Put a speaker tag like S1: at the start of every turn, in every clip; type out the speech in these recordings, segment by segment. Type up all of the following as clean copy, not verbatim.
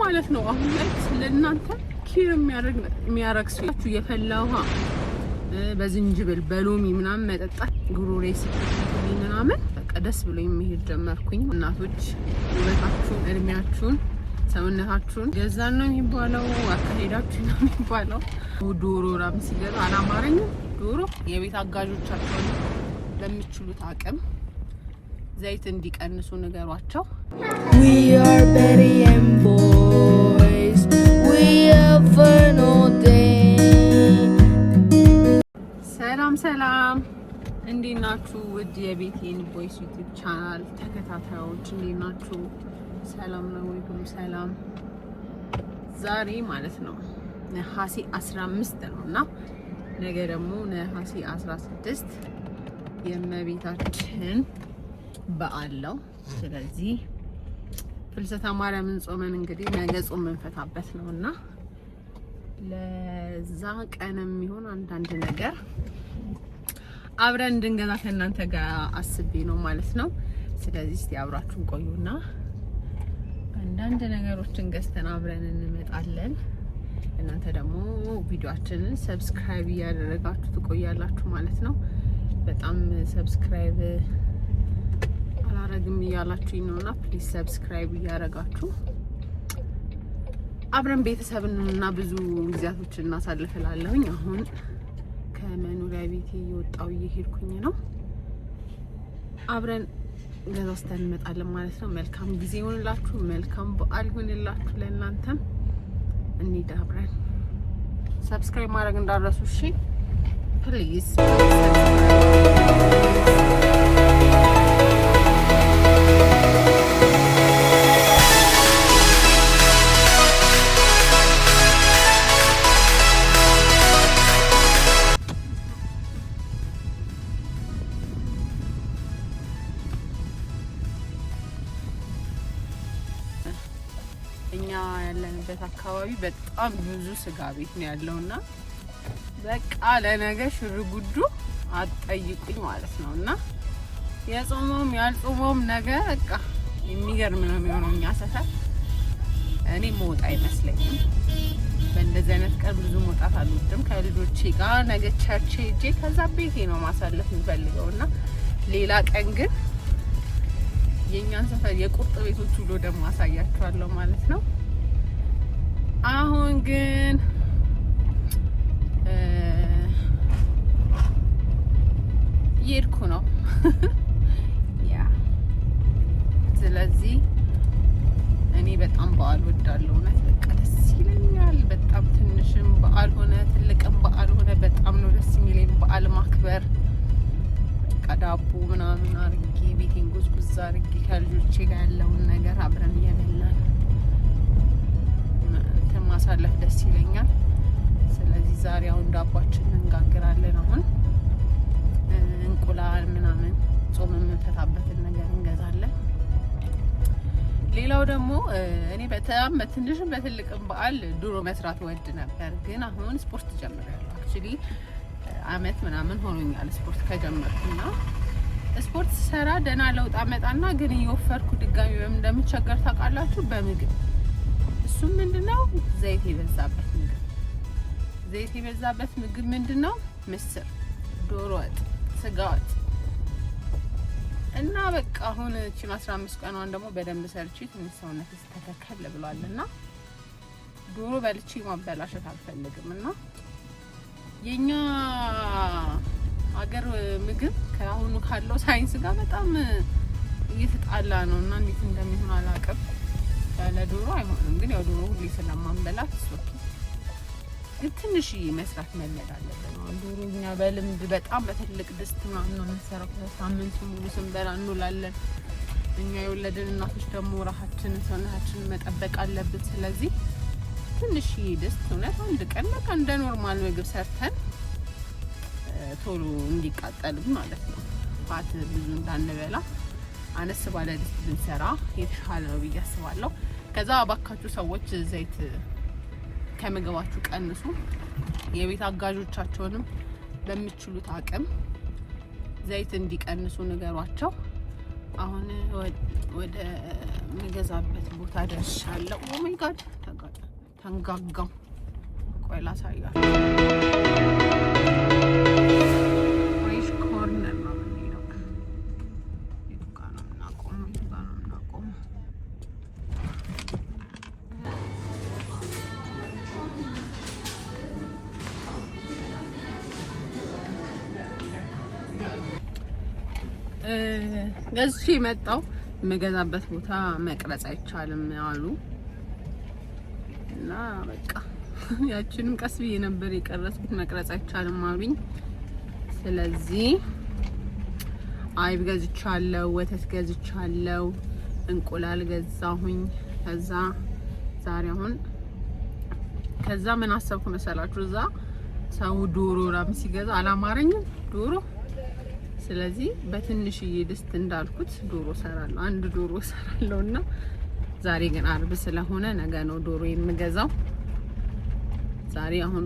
S1: ማለት ነው አሁን ላይ ለእናንተ care የሚያደርግ ሰው የፈላ ውሃ በዝንጅብል በሎሚ ምናምን መጠጣት ጉሮሬ ሲከፈትልኝ ምናምን በቃ ደስ ብሎ መሄድ ጀመርኩኝ። እናቶች ውበታችሁን፣ እድሜያችሁን፣ ሰውነታችሁን ገዛን ነው የሚባለው፣ አካሄዳችሁ ነው የሚባለው። ዶሮ ራም ሲገዛ አላማረኝም። ዶሮ የቤት አጋዦቻቸውን በሚችሉት አቅም ዘይት እንዲቀንሱ ንገሯቸው።
S2: We are Betty and boys. We have fun all day.
S1: ሰላም ሰላም፣ እንዴት ናችሁ? ውድ የቤቴን Boys YouTube channel ተከታታዮች እንዴት ናችሁ? ሰላም ነው ወይ? ሁሉ ሰላም። ዛሬ ማለት ነው ነሐሴ 15 ነው እና ነገ ደግሞ ነሐሴ 16 የእመቤታችን በዓል ነው። ስለዚህ ፍልሰታ ማርያምን ጾመን እንግዲህ ነገ ጾም የምንፈታበት ነው እና ለዛ ቀን የሚሆን አንዳንድ ነገር አብረን እንድንገዛ ከእናንተ ጋር አስቤ ነው ማለት ነው። ስለዚህ እስቲ አብራችሁን ቆዩና አንዳንድ ነገሮችን ገዝተን አብረን እንመጣለን። እናንተ ደግሞ ቪዲዮአችንን subscribe እያደረጋችሁ ትቆያላችሁ ማለት ነው። በጣም subscribe አላረግም እያላችሁኝ ነውና please subscribe እያደረጋችሁ አብረን ቤተሰብንና ብዙ ጊዜያቶችን እናሳልፍላለሁኝ። አሁን ከመኖሪያ ቤቴ እየወጣው እየሄድኩኝ ነው። አብረን ገዛዝተን እንመጣለን ማለት ነው። መልካም ጊዜ ይሆንላችሁ። መልካም በዓል ይሆንላችሁ ለእናንተም። እንሂድ አብረን። Subscribe ማድረግ እንዳትረሱ እሺ፣ please። እኛ ያለንበት አካባቢ በጣም ብዙ ስጋ ቤት ነው ያለውና በቃ ለነገ ሽር ጉዱ አትጠይቁኝ ማለት ነው። እና የጾመውም ያልጾመውም ነገ በቃ የሚገርም ነው የሚሆነው። እኛ ሰፈር እኔ መውጣ አይመስለኝም። በእንደዚህ አይነት ቀን ብዙ መውጣት አልወድም። ከልጆቼ ጋር ነገ church ሄጄ ከዛ ቤቴ ነው ማሳለፍ የምፈልገው እና ሌላ ቀን ግን የእኛን ሰፈር የቁርጥ ቤቶች ውሎ ደግሞ አሳያችኋለሁ ማለት ነው። አሁን ግን እየሄድኩ ነው፣ yeah። ስለዚህ እኔ በጣም በዓል ወዳለሁ። እውነት በቃ ደስ ይለኛል። በጣም ትንሽም በዓል ሆነ ትልቅም በዓል ሆነ በጣም ነው ደስ የሚለኝ በዓል ማክበር። በቃ ዳቦ ምናምን አርጌ ቤቴን ጉዝጉዝ አርጌ ከልጆቼ ጋር ያለውን ነገር አብረን እየበላን እንትን ማሳለፍ ደስ ይለኛል። ስለዚህ ዛሬ አሁን ዳቧችንን እንጋግራለን። አሁን እንቁላል ምናምን ጾም የምንፈታበትን ነገር እንገዛለን። ሌላው ደግሞ እኔ በጣም በትንሽም በትልቅም በዓል ዶሮ መስራት ወድ ነበር፣ ግን አሁን ስፖርት ጀምሬያለሁ። Actually አመት ምናምን ሆኖኛል ስፖርት ከጀመርኩና ስፖርት ስሰራ ደህና ለውጥ አመጣና ግን እየወፈርኩ ድጋሚ በምን እንደምቸገር ታውቃላችሁ? በምግብ። እሱም ምንድነው? ዘይት የበዛበት ምግብ። ዘይት የበዛበት ምግብ ምንድነው? ምስር፣ ዶሮ ወጥ፣ ስጋ ወጥ እና በቃ አሁን እቺን 15 ቀኗን ደግሞ በደንብ ሰርቼ ትንሽ ሰውነት ተስተካከል ብሏል እና ዶሮ በልቼ ማበላሸት አልፈልግም እና የኛ ሀገር ምግብ ከአሁኑ ካለው ሳይንስ ጋር በጣም እየተጣላ ነው እና እንዴት እንደሚሆን አላውቅም። ያለ ዶሮ አይሆንም፣ ግን ያው ዶሮ ሁሌ ስለማንበላት okay። ግን ትንሽዬ መስራት መልመድ አለብን። አሁን ዶሮ እኛ በልምድ በጣም በትልቅ ድስት ምናምን ነው የምንሰራው። ሳምንቱ ሙሉ ስንበላ እንውላለን። እኛ የወለድን እናቶች ደግሞ ራሳችንን ሰውነታችንን መጠበቅ አለብን። ስለዚህ ትንሽዬ ድስት እውነት አንድ ቀን በቃ እንደ normal ምግብ ሰርተን ቶሎ እንዲቃጠልም ማለት ነው፣ fat ብዙ እንዳንበላ አነስ ባለ ድስት ብንሰራ የተሻለ ነው ብዬ አስባለሁ። ከዛ እባካችሁ ሰዎች ዘይት ከምግባችሁ ቀንሱ። የቤት አጋዦቻቸውንም በሚችሉት አቅም ዘይት እንዲቀንሱ ንገሯቸው። አሁን ወደ ምገዛበት ቦታ ደርሻለሁ። Oh my God. ተንጋጋው። ቆይ ላሳያችሁ። Fresh Corner ነው የምንሄደው። የቱ ጋ ነው የምናቆመው? የቱ ጋ ነው የምናቆመው? ገዝቼ የመጣው የምገዛበት ቦታ መቅረጽ አይቻልም አሉ እና በቃ ያችንም ቀስ ብዬ ነበር የቀረጽኩት። መቅረጽ አይቻልም አሉኝ። ስለዚህ አይብ ገዝቻለሁ፣ ወተት ገዝቻለሁ፣ እንቁላል ገዛሁኝ። ከዛ ዛሬ አሁን ከዛ ምን አሰብኩ መሰላችሁ? እዛ ሰው ዶሮ ምናምን ሲገዛ አላማረኝም ዶሮ። ስለዚህ በትንሽዬ ድስት እንዳልኩት ዶሮ ሰራለሁ፣ አንድ ዶሮ ሰራለሁ እና ዛሬ ግን አርብ ስለሆነ ነገ ነው ዶሮ የምገዛው። ዛሬ አሁን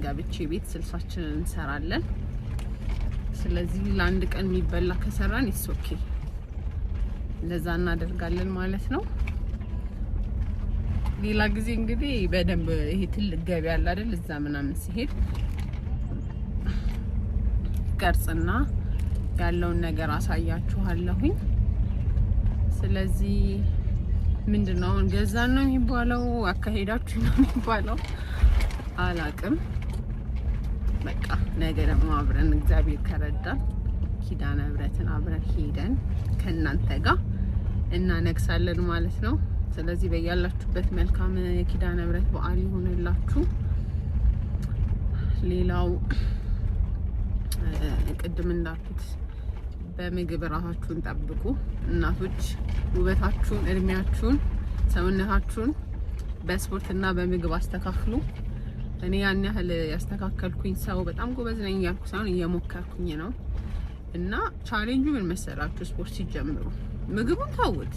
S1: ገብቼ ቤት ስልሳችንን እንሰራለን። ስለዚህ ለአንድ ቀን የሚበላ ከሰራን it's okay፣ እንደዛ እናደርጋለን ማለት ነው። ሌላ ጊዜ እንግዲህ በደንብ ይሄ ትልቅ ገበያ አለ አይደል? እዛ ምናምን ሲሄድ ቀርጽና ያለውን ነገር አሳያችኋለሁኝ። ስለዚህ ምንድን ነው አሁን ገዛን ነው የሚባለው? አካሄዳችሁ ነው የሚባለው? አላቅም። በቃ ነገ ደግሞ አብረን እግዚአብሔር ከረዳን ኪዳነ ምሕረትን አብረን ሄደን ከእናንተ ጋር እናነግሳለን ማለት ነው። ስለዚህ በያላችሁበት መልካም የኪዳነ ምሕረት በዓል ይሁንላችሁ። ሌላው ቅድም እንዳልኩት በምግብ ራሳችሁን ጠብቁ። እናቶች ውበታችሁን፣ እድሜያችሁን፣ ሰውነታችሁን በስፖርትና በምግብ አስተካክሉ። እኔ ያን ያህል ያስተካከልኩኝ ሰው በጣም ጎበዝ ነኝ እያልኩ ሳይሆን እየሞከርኩኝ ነው። እና ቻሌንጁ ምን መሰላችሁ? ስፖርት ሲጀምሩ ምግቡን ታውት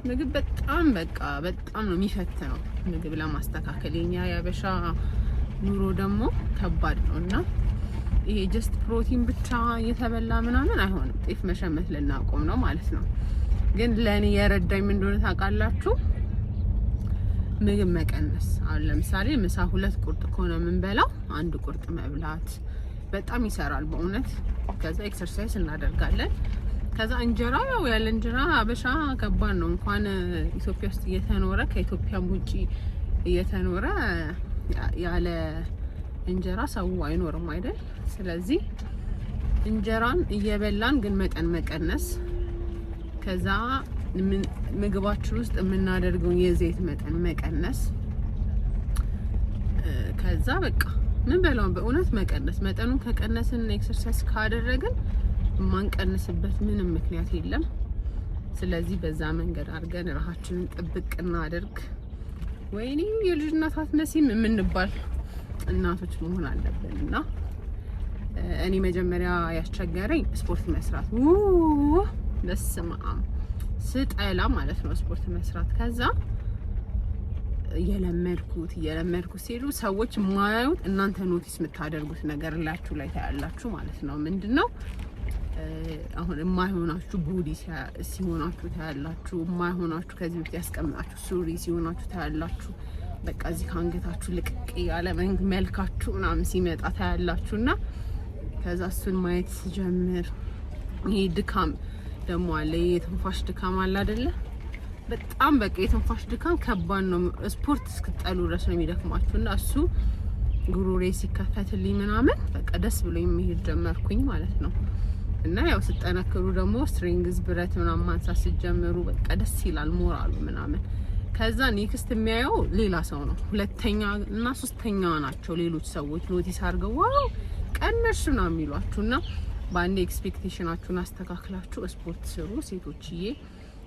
S1: ምግብ በጣም በቃ በጣም ነው የሚፈትነው ምግብ ለማስተካከል። የኛ ያበሻ ኑሮ ደግሞ ከባድ ነው እና ይሄ just ፕሮቲን ብቻ እየተበላ ምናምን አይሆንም። ጤፍ መሸመት ልናቆም ነው ማለት ነው። ግን ለእኔ የረዳኝ ምን እንደሆነ ታውቃላችሁ? ምግብ መቀነስ። አሁን ለምሳሌ ምሳ ሁለት ቁርጥ ከሆነ የምንበላው አንድ ቁርጥ መብላት በጣም ይሰራል በእውነት። ከዛ exercise እናደርጋለን። ከዛ እንጀራ ያው ያለ እንጀራ አበሻ ከባድ ነው። እንኳን ኢትዮጵያ ውስጥ እየተኖረ ከኢትዮጵያም ውጪ እየተኖረ ያለ እንጀራ ሰው አይኖርም አይደል? ስለዚህ እንጀራን እየበላን ግን መጠን መቀነስ፣ ከዛ ምግባችን ውስጥ የምናደርገውን የዘይት መጠን መቀነስ፣ ከዛ በቃ ምን በላውን በእውነት መቀነስ። መጠኑን ከቀነስን exercise ካደረግን የማንቀንስበት ምንም ምክንያት የለም። ስለዚህ በዛ መንገድ አድርገን ራሳችንን ጥብቅ እናድርግ። ወይኔ የልጅ እናት አትመሲም የምንባል እናቶች መሆን አለብን። እና እኔ መጀመሪያ ያስቸገረኝ ስፖርት መስራት፣ በስመ አብ ስጠላ ማለት ነው ስፖርት መስራት። ከዛ እየለመድኩት እየለመድኩት ሲሉ ሰዎች የማያዩት እናንተ notice የምታደርጉት ነገር ላችሁ ላይ ታያላችሁ ማለት ነው። ምንድነው? አሁን የማይሆናችሁ body ሲሆናችሁ ታያላችሁ። የማይሆናችሁ ከዚህ በፊት ያስቀምጣችሁ ሱሪ ሲሆናችሁ ታያላችሁ። በቃ እዚህ ከአንገታችሁ ልቅቅ ያለ መልካችሁ ምናምን ሲመጣ ታያላችሁ። እና ከዛ እሱን ማየት ስጀምር ይሄ ድካም ደግሞ አለ። የትንፋሽ ድካም አለ አይደለ? በጣም በቃ የትንፋሽ ድካም ከባድ ነው። ስፖርት እስክጠሉ ድረስ ነው የሚደክማችሁ። እና እሱ ጉሮሬ ሲከፈትልኝ ምናምን በቃ ደስ ብሎ መሄድ ጀመርኩኝ ማለት ነው። እና ያው ስጠነክሩ ደግሞ strength ብረት ምናምን ማንሳት ስትጀምሩ በቃ ደስ ይላል ሞራሉ ምናምን። ከዛ next የሚያየው ሌላ ሰው ነው። ሁለተኛ እና ሶስተኛ ናቸው ሌሎች ሰዎች notice አድርገው wow ቀነሽ ምናምን የሚሏችሁ። እና በአንድ expectation ኣችሁን አስተካክላችሁ ስፖርት ስሩ ሴቶችዬ።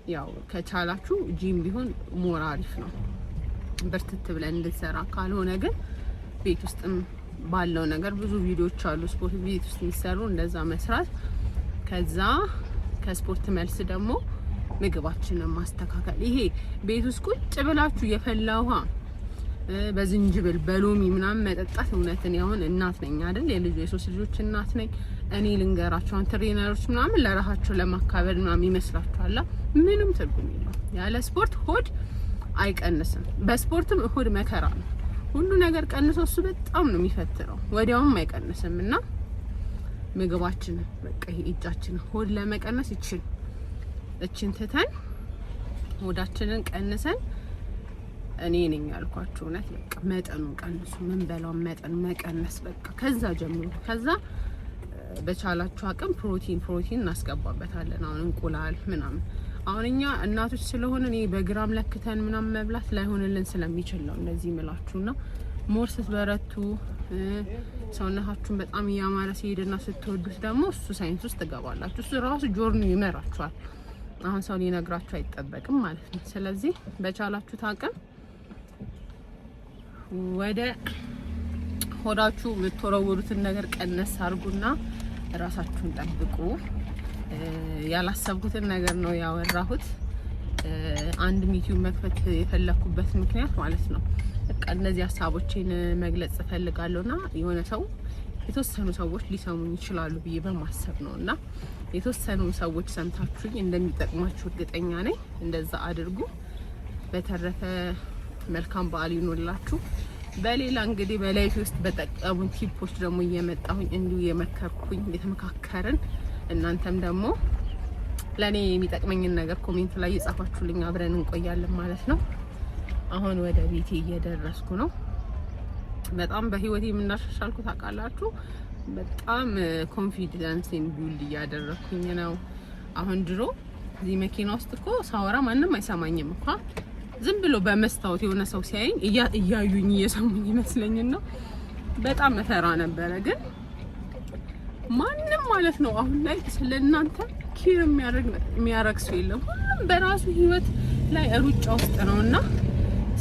S1: ያው ከቻላችሁ ጂም ቢሆን more አሪፍ ነው በርትት ብለን እንድንሰራ። ካልሆነ ግን ቤት ውስጥም ባለው ነገር ብዙ ቪዲዮዎች አሉ ስፖርት ቤት ውስጥ የሚሰሩ፣ እንደዛ መስራት። ከዛ ከስፖርት መልስ ደግሞ ምግባችንን ማስተካከል። ይሄ ቤት ውስጥ ቁጭ ብላችሁ የፈላ ውሃ በዝንጅብል በሎሚ ምናምን መጠጣት፣ እውነት እኔ አሁን እናት ነኝ አይደል? የልጅ የሶስት ልጆች እናት ነኝ። እኔ ልንገራችሁ፣ አሁን trainer ኦች ምናምን ለራሳቸው ለማካበድ ምናምን ይመስላችኋል። ምንም ትርጉም የለውም። ያለ ስፖርት ሆድ አይቀንስም። በስፖርትም ሆድ መከራ ነው። ሁሉ ነገር ቀንሶ እሱ በጣም ነው የሚፈትነው፣ ወዲያውም አይቀንስም። እና ምግባችንን በቃ ይሄ እጃችን ሆድ ለመቀነስ ይችን ትተን ሆዳችንን ቀንሰን፣ እኔ ነኝ ያልኳችሁ እውነት፣ በቃ መጠኑን ቀንሱ። ምንበላውን መጠን መቀነስ በቃ ከዛ ጀምሮ። ከዛ በቻላችሁ አቅም ፕሮቲን እናስገባበታለን። አሁን እንቁላል ምናምን፣ አሁን እኛ እናቶች ስለሆነ እኔ በግራም ለክተን ምናምን መብላት ላይሆንልን ስለሚችል ነው እንደዚህ ምላችሁና more ስትበረቱ፣ ሰውነታችሁን በጣም እያማረ ሲሄድና ስትወዱት ደግሞ እሱ ሳይንስ ውስጥ ትገባላችሁ። እሱ ራሱ journey ይመራችኋል። አሁን ሰው ሊነግራችሁ አይጠበቅም ማለት ነው። ስለዚህ በቻላችሁት አቅም ወደ ሆዳችሁ የምትወረውሩትን ነገር ቀነስ አድርጉና ራሳችሁን ጠብቁ። ያላሰብኩትን ነገር ነው ያወራሁት። አንድ ዩቲዩብ መክፈት የፈለኩበት ምክንያት ማለት ነው በቃ እነዚህ ሀሳቦቼን መግለጽ እፈልጋለሁና የሆነ ሰው፣ የተወሰኑ ሰዎች ሊሰሙኝ ይችላሉ ብዬ በማሰብ ነው፣ እና የተወሰኑ ሰዎች ሰምታችሁኝ እንደሚጠቅማችሁ እርግጠኛ ነኝ። እንደዛ አድርጉ። በተረፈ መልካም በዓል ይሁንላችሁ። በሌላ እንግዲህ በ life ውስጥ በጠቀሙኝ tip ኦች ደግሞ እየመጣሁኝ እንዲሁ እየመከርኩኝ፣ እየተመካከርን፣ እናንተም ደግሞ ለእኔ የሚጠቅመኝን ነገር comment ላይ እየጻፋችሁልኝ አብረን እንቆያለን ማለት ነው። አሁን ወደ ቤቴ እየደረስኩ ነው። በጣም በህይወቴ የምናሻሻልኩ ታውቃላችሁ። በጣም confidence ን build እያደረኩኝ ነው። አሁን ድሮ እዚህ መኪና ውስጥ እኮ ሳወራ ማንም አይሰማኝም እኳ፣ ዝም ብሎ በመስታወት የሆነ ሰው ሲያየኝ እያዩኝ እየሰሙኝ ይመስለኝና በጣም እፈራ ነበረ። ግን ማንም ማለት ነው አሁን ላይ ስለ እናንተ care የሚያደርግ ሰው የለም። ሁሉም በራሱ ህይወት ላይ ሩጫ ውስጥ ነው እና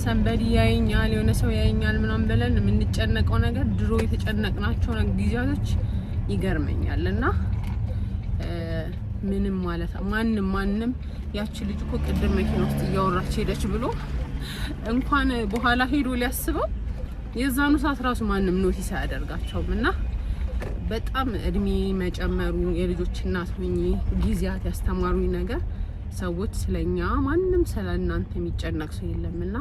S1: somebody ያየኛል፣ የሆነ ሰው ያየኛል ምናምን ብለን የምንጨነቀው ነገር፣ ድሮ የተጨነቅናቸው ጊዜያቶች ይገርመኛል። እና ምንም ማለት ማንም ማንም ያቺ ልጅ እኮ ቅድም መኪና ውስጥ እያወራች ሄደች ብሎ እንኳን በኋላ ሄዶ ሊያስበው የዛኑ ሰዓት ራሱ ማንም notice አያደርጋቸውም። እና በጣም እድሜ መጨመሩ፣ የልጆች እናት ሆኜ ጊዜያት ያስተማሩኝ ነገር ሰዎች ስለኛ፣ ማንም ስለ እናንተ የሚጨነቅ ሰው የለምና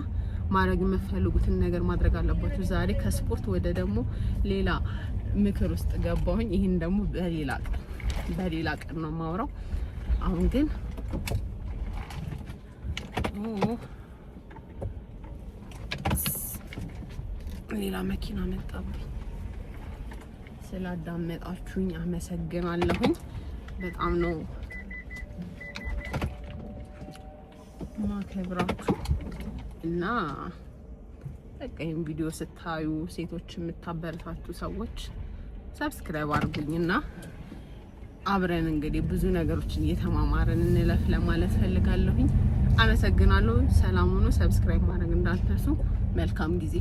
S1: ማድረግ የምትፈልጉትን ነገር ማድረግ አለባችሁ። ዛሬ ከስፖርት ወደ ደግሞ ሌላ ምክር ውስጥ ገባሁኝ። ይህን ደግሞ በሌላ ቀን ነው የማወራው። አሁን ግን ሌላ መኪና መጣብኝ። ስላዳመጣችሁኝ አመሰግናለሁኝ። በጣም ነው ማከብራችሁ። እና በቃ ይህን ቪዲዮ ስታዩ ሴቶች የምታበረታቱ ሰዎች subscribe አድርጉኝና አብረን እንግዲህ ብዙ ነገሮችን እየተማማርን እንለፍ ለማለት ፈልጋለሁኝ። አመሰግናለሁ። ሰላም ሁኑ። Subscribe ማድረግ እንዳትረሱ። መልካም ጊዜ።